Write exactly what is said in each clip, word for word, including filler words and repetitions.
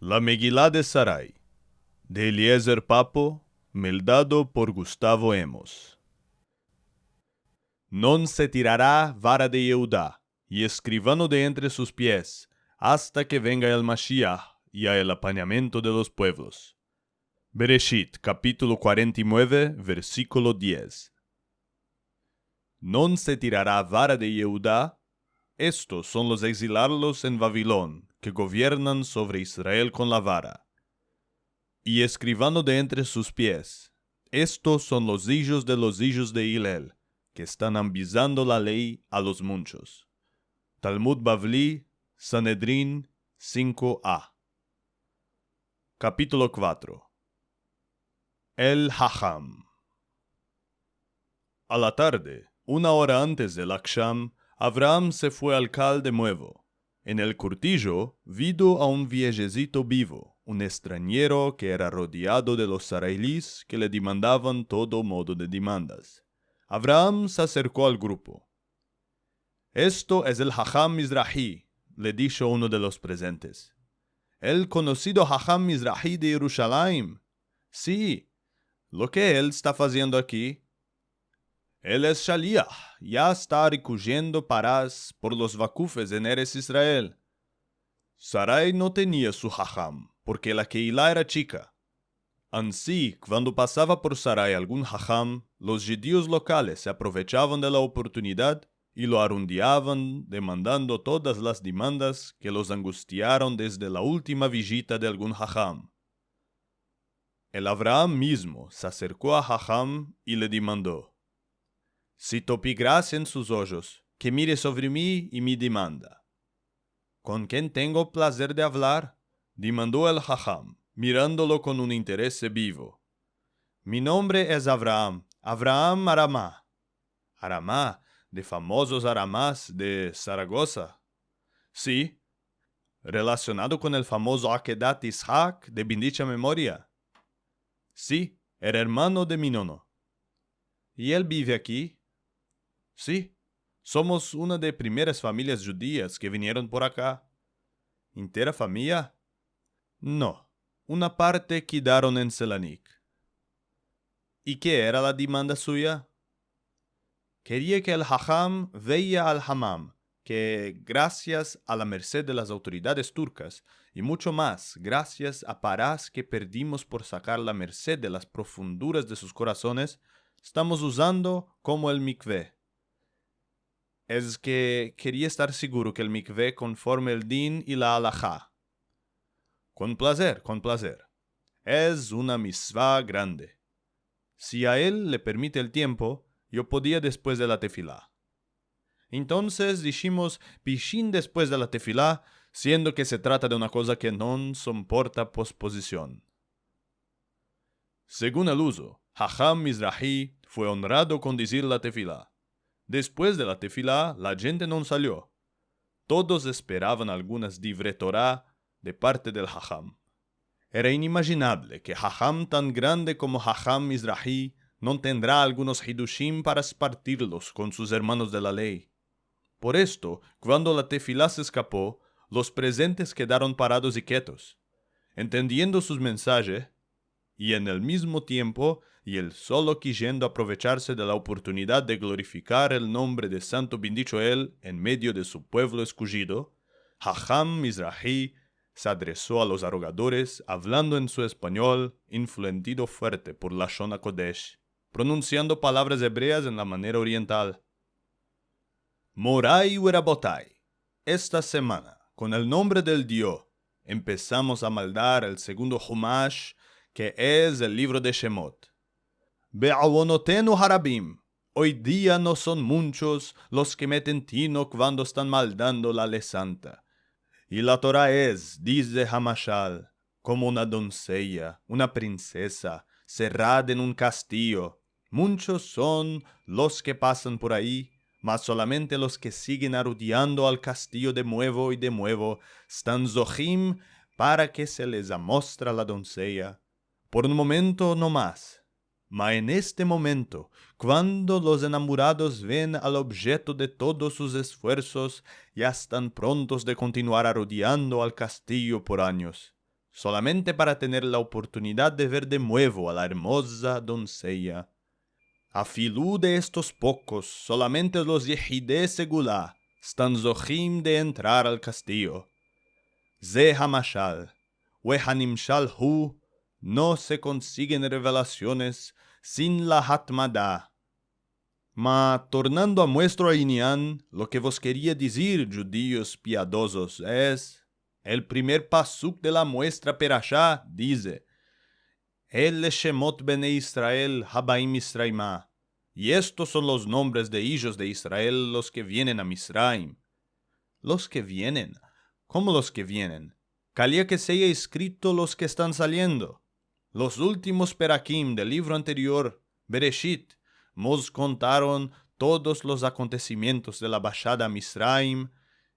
La Megila de Sarai, de Eliezer Papo, meldado por Gustavo Emos. Non se tirara vara de Yehudá, i eskrivano de entre sus pies, asta ke venga el Mashiah i a el apanyamiento de los puevlos. Bereshit, kapitulo kuarenta i mueve, versikulo diez. Non se tirara vara de Yehudá, estos son los egzilarlos en Vavilon, ke goviernan sovre Israel kon la vara. I eskrivano de entre sus pies, estos son los ijos de los ijos de Hilel, ke estan ambizando la ley a los munchos. Talmud Bavli, Sanedrin, sinko a. Kapitulo kuatro. El Haham. A la tarde, una ora antes del Aksham, Avraham se fue al kal de muevo. En el kurtijo, vido a un viejezito bivo, un estranyero ke era rodiado de los sarayilis ke le dimandavan todo modo de dimandas. Avraham se aserko al grupo. "Esto es el Haham Mizrahi", le disho uno de los prezentes. "El konosido Haham Mizrahi de Yerushalayim?" "Si. Lo ke el esta aziendo aki?" "El es shaliah, ya esta rekojendo paras por los vakufes en Erets Israel." Sarai no tenia su Haham, porke la Keilah era chika. Ansi, kuando pasava por Sarai algun Haham, los djudios lokales se aprovechavan de la oportunidad i lo arundiavan demandando todas las dimandas ke los angustiaron desde la ultima vijita de algun Haham. El Avraham mizmo se aserko a Haham i le dimando: "Si topi grasia en sus ojos, ke mire sovre mi i mi dimanda." "Kon ken tengo plazer de avlar?", dimando el Haham, mirandolo kon un interese bivo. "Mi nombre es Avraham, Avraham Arama." "Arama, de famozos Aramas de Saragosa?" "Si." "Relasionado kon el famozo Akedat Ishak de bindicha memoria?" "Si, era ermano de mi nono." "I el bive aki?" "Si, somos una de primeras familias djudias ke vinieron por aka." "Intera famiya?" "No, una parte kedaron en Selanik." "I ke era la dimanda suya?" "Keria ke el Haham veya al Hamam, ke grasias a la mersed de las autoridades turkas, i muncho mas grasias a paras ke perdimos por sakar la mersed de las profunduras de sus korasones, estamos uzando komo el mikve." "Es ke keria estar seguro ke el mikve konforme el din i la alahá." "Kon plazer, kon plazer. Es una mitzva grande. Si a el le permite el tiempo, yo podia despues de la tefila." Entonses dishimos pishin despues de la tefila, siendo ke se trata de una koza ke no somporta pospozision. Segun el uzo, Haham Mizrahi fue onrado kon dizir la tefila. Despues de la tefila, la djente no salio. Todos esperavan algunas divrei Torá de parte del Haham. Era inimajinable ke Haham tan grande komo Haham Mizrahi no tendra algunos hidushim para espartirlos kon sus ermanos de la ley. Por esto, kuando la tefila se eskapo, los prezentes kedaron parados i ketos, entendiendo sus mensaje, i en el mizmo tiempo, i el solo kiyendo aprovecharse de la oportunidad de glorifikar el nombre de Santo Bindicho El en medio de su puevlo eskojido, Haham Mizrahi se adreso a los arogadores avlando en su espanyol influendido fuerte por Lashon HaKodesh, pronunsiando palavras ebreas en la manera oriental. Morai ve Rabotai, esta semana, kon el nombre del Dio, empesamos a meldar el segundo Humash, ke es el livro de Shemot. Be'avonotenu harabim, oy dia no son munchos los ke meten tino kuando estan meldando la ley santa. I la Torá es, dize Hamashal, komo una donseya, una prinsesa, serrada en un kastiyo. Munchos son los ke pasan por ayi, mas solamente los ke sigen arodiando al kastiyo de muevo i de muevo, estan zohim para ke se les amostra la donseya. Por un momento no mas. Ma en este momento, kuando los enamorados ven al objeto de todos sus esfuersos, ya estan prontos de kontinuar arodiando al kastiyo por anyos. solamente para tener la oportunidad de ver de muevo a la ermoza donseya. Afilu de estos pokos, solamente los yehidei segula estan zohim de entrar al kastiyo. Ze hamashal, we hanimshal hu, no se konsigen revelasiones sin la hatmada. Ma, tornando a muestro inyan, lo ke vos keria dizir, djudios piadozos, es, el primer pasuk de la muestra perasha dize, Ele shemot bnei Israel habaim Misraima. Y estos son los nombres de ijos de Israel, los ke vienen a Misraim. Los ke vienen. Komo los ke vienen? Kalia ke seya eskrito los ke estan saliendo. Los ultimos perakim del livro anterior, Bereshit, mos kontaron todos los akontesimientos de la bashada a Misraim,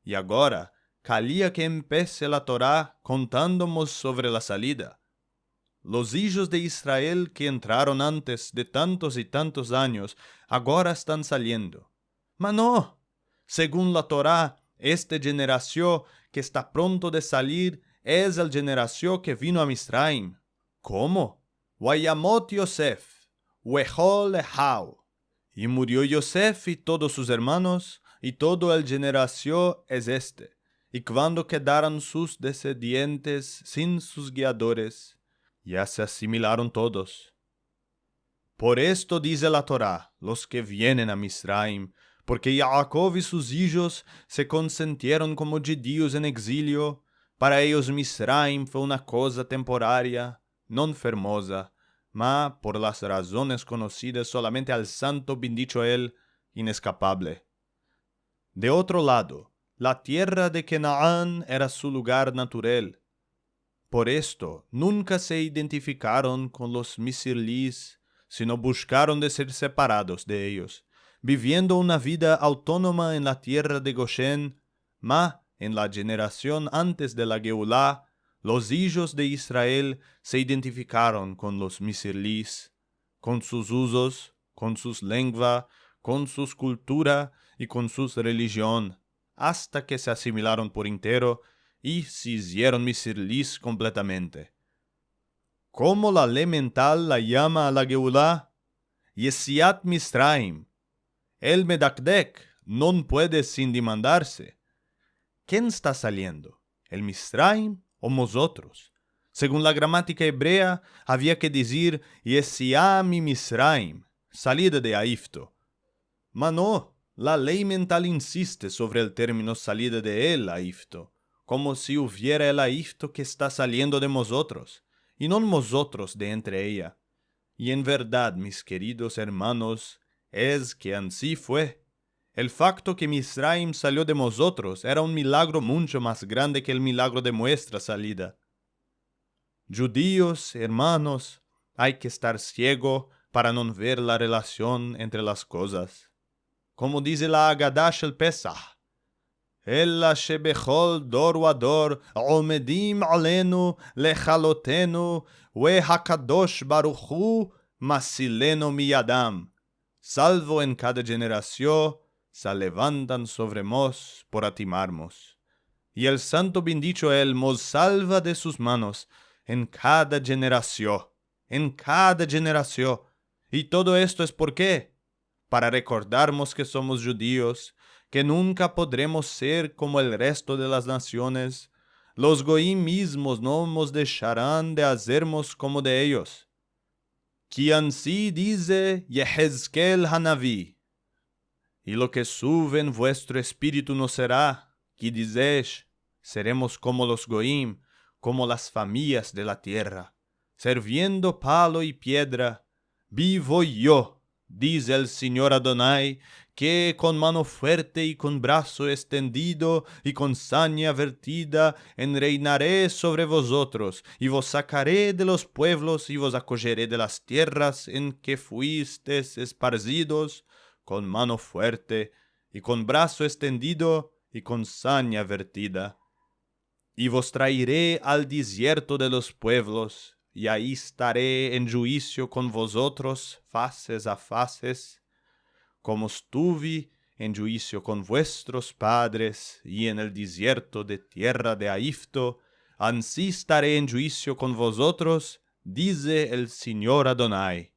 i agora kalia ke empese la Tora kontandomos sovre la salida. Los ijos de Israel ke entraron antes de tantos i tantos anyos, agora estan saliendo. Ma no! Segun la Tora, este jenerasio ke esta pronto de salir es el jenerasio ke vino a Misraim. Komo? Vayamot Yosef, vechol ehav. I murio Yosef i todos sus ermanos, i todo el jenerasio es este, i kuando kedaron sus desendientes sin sus giadores, ya se asimilaron todos. Por esto dize la Tora, los ke vienen a Misraim, porke Yaakov i sus ijos se konsentieron komo djudios en egzilio, para eyos Misraim fue una koza temporaria, non fermoza, ma por las razones konosidas solamente al Santo bendicho El, ineskapable. De otro lado, la tierra de Kenaan era su lugar natural. Por esto, nunka se identifikaron kon los misirlis, sino bushkaron de ser separados de eyos, biviendo una vida autonoma en la tierra de Goshen, ma en la jenerasion antes de la Geula, los ijos de Israel se identifikaron kon los misirlis, kon sus uzos, kon sus lengua, kon sus kultura i kon sus relijion, asta ke se asimilaron por intero i se izieron misirlis kompletamente. Komo la ley mental la yama a la Geula? Yesiat Misraim. El medakdek non puede sin demandarse: Ken esta saliendo? El Misraim o mozotros? Segun la gramatika ebrea, avia ke dizir Yesia mi Misraim, salida de Aigipto. Ma no, la ley mental insiste sovre el termino salida de el Aigipto, komo si uviera el Aigipto ke esta saliendo de mozotros, i non mozotros de entre eya. I en verdad, mis keridos ermanos, es ke ansi fue. El fakto ke Misraim salio de mozotros era un milagro muncho mas grande ke el milagro de muestra salida. Djudios, ermanos, ay ke estar siego para non ver la relasion entre las kozas. Komo dize la Agada shel Pesah: Ela shebechol dor vador omedim alenu lechalotenu, veHakadosh Baruch Hu matsilenu miyadam. Salvo en kada jenerasio se levantan sovre mos por atimarmos. I el Santo bendicho El mos salva de sus manos en kada jenerasio, en kada jenerasio. I todo esto es por ke? Para rekordarmos ke somos djudios, ke nunka podremos ser komo el resto de las nasiones. Los goim mizmos no mos desharan de azermos komo de eyos. Ki ansi dize Yehezkel hanavi: I lo ke suve en vuestro espiritu no sera, ki dizesh: Seremos komo los goim, komo las famiyas de la tierra, serviendo palo i piedra. Bivo yo, dize el Sinyor Adonai, ke kon mano fuerte i kon braso estendido i kon sanya vertida enreinare sovre vozotros, i vos sakare de los puevlos i vos akoyere de las tierras en ke fuistes esparzidos, kon mano fuerte i kon braso estendido i kon sanya vertida. I vos traire al dizierto de los puevlos, i ayi estare en djuisio kon vozotros fases a fases, komo estuve en djuisio kon vuestros padres, i en el dizierto de tierra de Aigipto, ansi estare en djuisio kon vozotros, dize el Sinyor Adonai.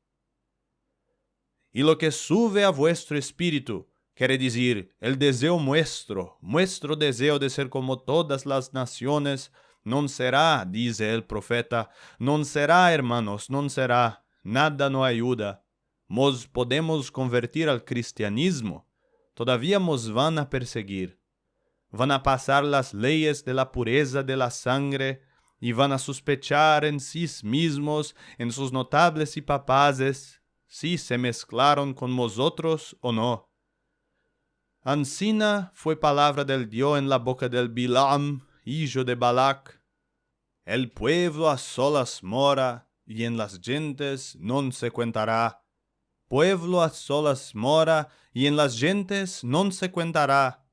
I lo ke suve a vuestro espirito, kere dizir, el dezeo muestro, muestro dezeo de ser komo todas las nasiones, non sera, dize el profeta, non sera, ermanos, non sera, nada no ayuda. Mos podemos konvertir al kristianizmo, todavia mos van a persegir. Van a pasar las leyes de la pureza de la sangre, i van a suspechar en sis mizmos, en sus notables i papazes, si se mesklaron kon mozotros o no. Ansina fue palavra del Dio en la boka del Bilam, ijo de Balak. El puevlo a solas mora, i en las djentes non se kuentara. Puevlo a solas mora, i en las djentes non se kuentara.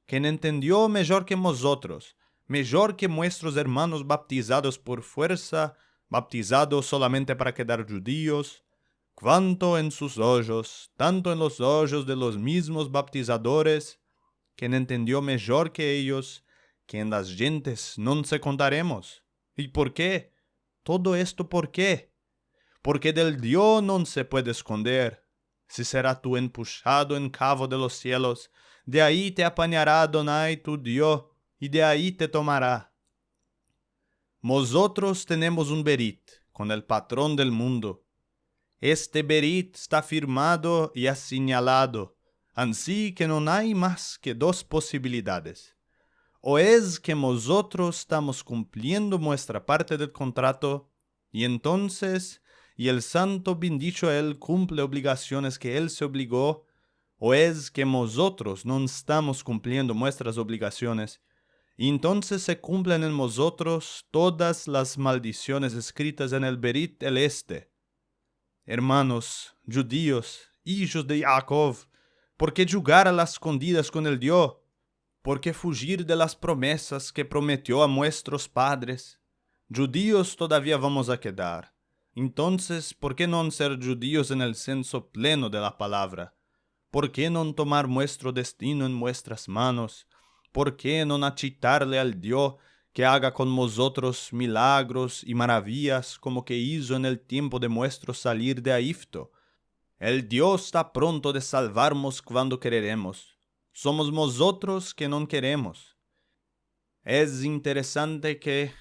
Ken entendio mejor ke mozotros, mejor ke muestros ermanos baptizados por fuersa, baptizados solamente para kedar djudios, kuanto en sus ojos, tanto en los ojos de los mizmos baptizadores, ken entendio mejor ke eyos, ke en las djentes non se kuentaremos. I por ke? Todo esto por ke? Porke del Dio non se puede eskonder. Si sera tu empushado en kavo de los sielos, de ayi te apanyara Adonai tu Dio, i de ayi te tomara. Mozotros tenemos un berit kon el patron del mundo. Este berit esta firmado i asinyalado, ansi ke non ay mas ke dos posibilidades. O es ke mozotros estamos kumpliendo muestra parte del kontrato, i entonses, i el santo bendicho el kumple obligasiones ke el se obligo, o es ke mozotros non estamos kumpliendo muestras obligasiones, i entonses se kumplen en mozotros todas las maldisiones eskritas en el berit el este. Ermanos, djudios, ijos de Yaakov, por ke djugar a las eskondidas kon el Dio? Por ke fujir de las promesas ke prometio a muestros padres? Djudios todavia vamos a kedar. Entonses, por ke non ser djudios en el senso pleno de la palavra? Por ke non tomar muestro destino en muestras manos? Por ke non achitarle al Dio ke aga kon mozotros milagros i maravias komo ke izo en el tiempo de muestro salir de Aigipto? El Dio esta pronto de salvarmos kuando kereremos. Somos mozotros ke non keremos. Es interesante ke,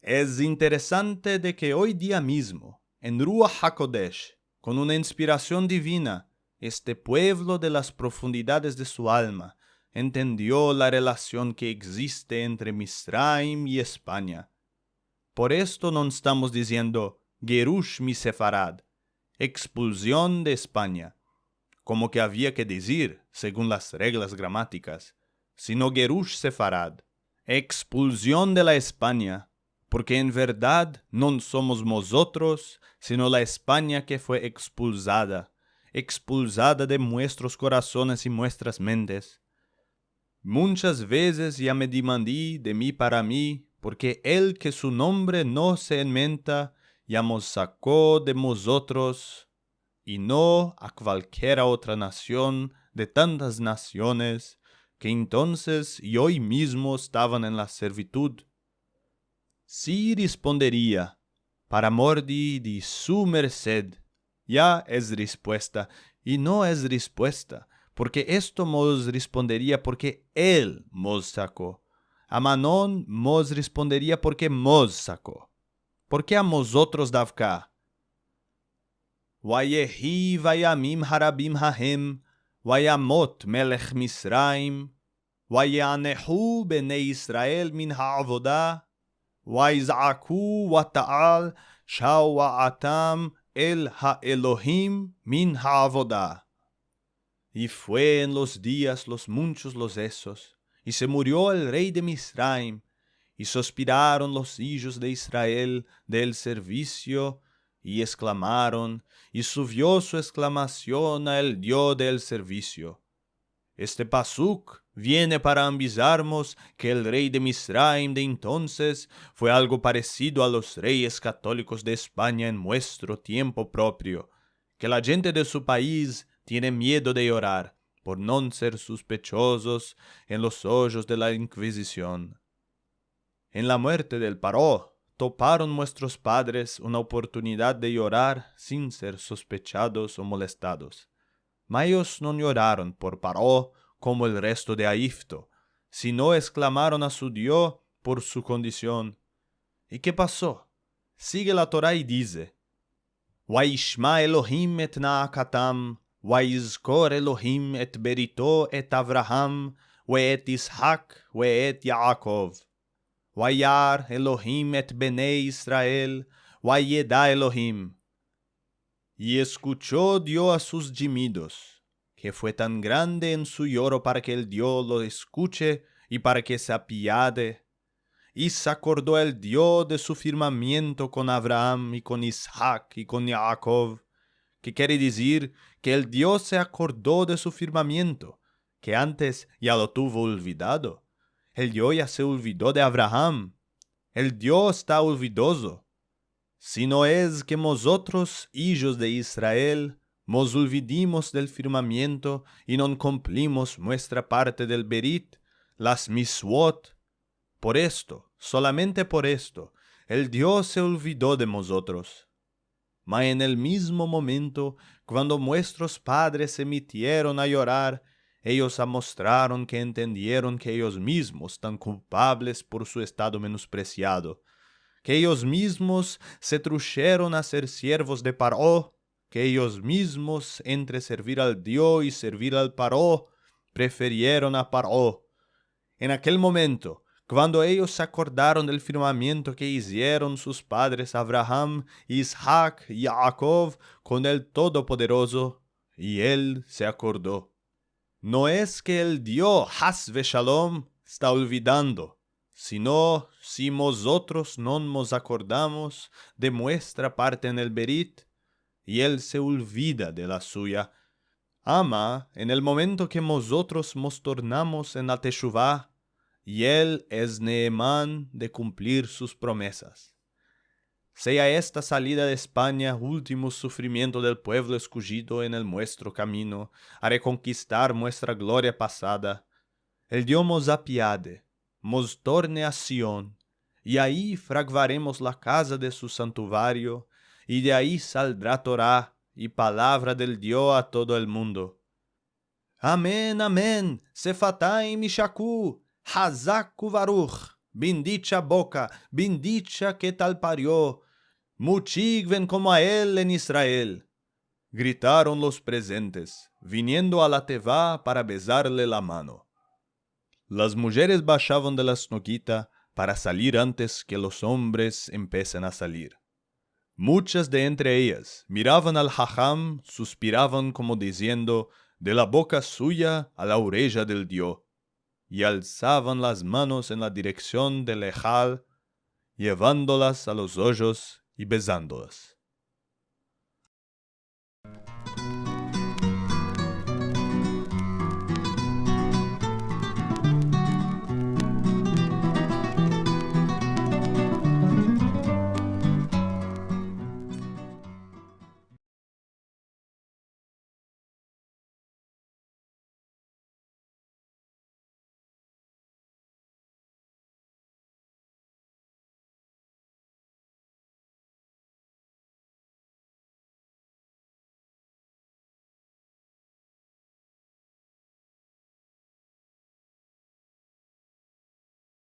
es interesante de ke oy dia mizmo, en Ruach HaKodesh, kon una inspirasion divina, este puevlo de las profundidades de su alma entendio la relasion ke egziste entre Mitsraim i Espanya. Por esto non estamos diziendo Gerush mi Sefarad, ekspulsion de Espanya, komo ke avia ke dizir, segun las reglas gramatikas, sino Gerush Sefarad, ekspulsion de la Espanya, porke en verdad non somos mozotros, sino la Espanya ke fue ekspulzada, ekspulzada de muestros korasones i muestras mentes. Munchas vezes ya me dimandi de mi para mi, porke el ke su nombre no se enmenta ya mos sako de mozotros, i no a kualkiera otra nasion de tantas nasiones ke entonses i oy mizmo estavan en la servitud. Si responderia, para amor de, de su mersed, ya es respuesta, i no es respuesta, porke esto mos responderia porke el mos sako. Amanon mos responderia porke mos sako. Porke a mozotros davka? Vayehi vayamim harabim hahem, vayamot melech Mitsraim, vayanehu bnei Israel min ha'avoda, vayiz'aku vata'al shawa'atam el ha'elohim min ha'avoda. I fue en los dias los munchos los esos, i se murio el rey de Mitsraim, i suspiraron los ijos de Israel del servisio, i esklamaron, i suvio su esklamasion a el Dio del servisio. Este pasuk viene para ambizarmos ke el rey de Mitsraim de entonses fue algo paresido a los reyes katolikos de Espanya en muestro tiempo proprio, ke la djente de su pais tiene miedo de yorar por non ser suspechozos en los ojos de la Inkvizision. En la muerte del Par'o, toparon muestros padres una oportunidad de yorar sin ser sospechados o molestados. Ma eyos no yoraron por Par'o komo el resto de Aigipto, sino esklamaron a su Dio por su kondision. I ke paso? Sige la Tora i dize: Vayishma Elohim et na'akatam, vayizkor Elohim et berito et Avraham, ve et Ishak, ve et Ya'akov. Vayar Elohim et bnei Israel, vayeda Elohim. I eskucho Dio a sus jimidos, ke fue tan grande en su yoro para ke el Dio lo eskuche i para ke se apiade. I se akordo el Dio de su firmamiento kon Avraham i kon Ishak i kon Ya'akov, ke kere dizir ke el Dio se akordo de su firmamiento, ke antes ya lo tuvo olvidado. El Dio ya se olvido de Avraham. El Dio esta olvidozo. Si no es ke mozotros, ijos de Israel, mos olvidimos del firmamiento i no komplimos muestra parte del berit, las mitzvot, por esto, solamente por esto, el Dio se olvido de mozotros. Ma en el mizmo momento, kuando muestros padres se metieron a yorar, eyos amostraron ke entendieron ke eyos mizmos estan kulpables por su estado menospresiado, ke eyos mizmos se trusheron a ser siervos de Par'o, ke eyos mizmos, entre servir al Dio i servir al Par'o, preferieron a Par'o. En akel momento, kuando eyos se akordaron del firmamiento ke izieron sus padres Avraham, Ishak i Ya'akov kon el Todopoderozo, i el se akordo. No es ke el Dio, has veshalom, esta olvidando, sino si mozotros no mos akordamos de muestra parte en el berit, i el se olvida de la suya. Ama, en el momento ke mozotros mos tornamos en la teshuva, i el es neeman de kumplir sus promesas. Sea esta salida de Espanya ultimo sufrimiento del puevlo eskujido en el muestro kamino a rekonkistar muestra gloria pasada. El Dio mos apiade, mos torne a Sion, i ayi fragvaremos la kaza de su santuvario, i de ayi saldra Tora i palavra del Dio a todo el mundo. Amen, amen, Sefatim Yishaku, hazak uvaruh, bendicha boka, bendicha ke te lo pario, muchik ven komo a el en Israel, gritaron los prezentes, viniendo a la teva para bezarle la mano. Las mujeres bashavan de la snogita para salir antes ke los ombres empesen a salir. Muchas de entre eyas miravan al haham, suspiravan komo diziendo: de la boka suya a la oreja del Dio, i alsavan las manos en la direksion del ehal, yevandolas a los ojos i bezandolas.